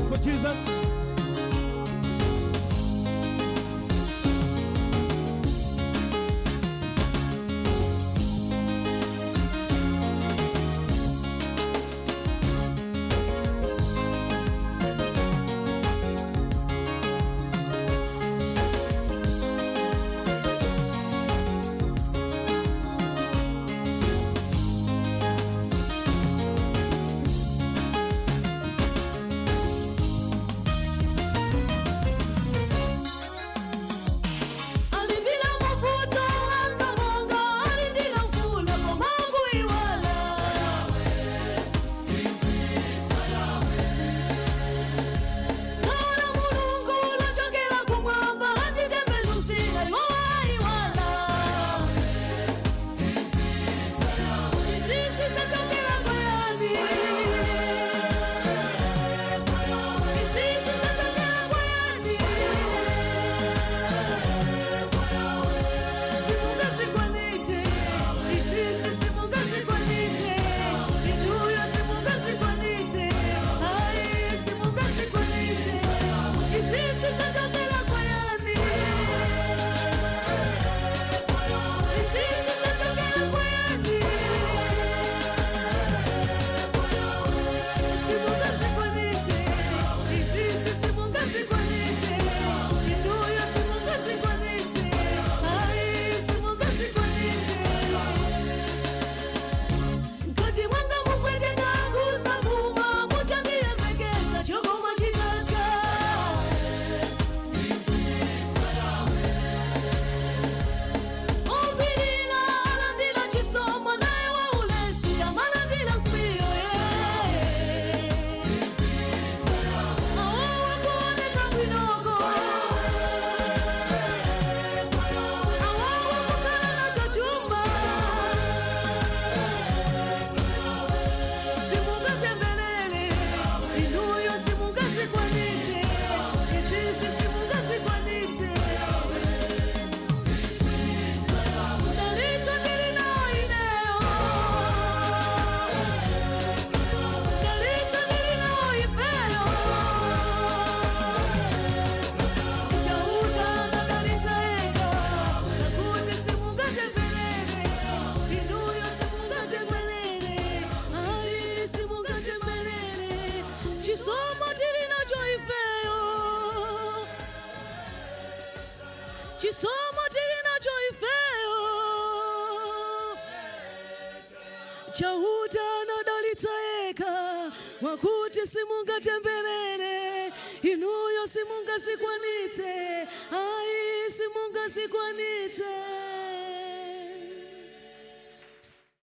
Clap for Jesus. Alindila mavuto wanga monga alindila mvula komangu iwala. Kala Mulungu lachokera kumwamba anditembenuzira iwowa iwala. Izizi zachokera kwayani. Izizi zachokera kwayani. Simungazikwanitse, izizi simungazikwanitse, inuyo simungazikwanitse, ayi simungazikwanitse, izizi zachokera kwayani. Izizi zachokera kwayani. Simungazikwanitse, izizi simungazikwanitse, inuyo simungazikwanitse, ayi simungazikwanitse. Mkati mwanga mupweteka kusabuma muchandiyembekeza chokoma chitata. Upilila alandila chisomo naye waulesi amalandila mkwiyo ye. Awawa kuoneka bwinoko. Awawa kukhala nacho chuma. Simungatembelele, inuyo simungazikwanitse, izizi simungazikwanitse. Dalitso ndilinayo ineyo, dalitso ndilinayo ifeyo. Chauta nadalitsa eka, kuti simungatembelele, inuyo simungatembelele, ayi simungatembelele. Chisomo tili nacho ifeyo, chisomo tili nacho ifeyo. Chauta anadalitsa eka, mwakuti simungatembelele, inuyo simungazikwanitse, ayi simungazikwanitse.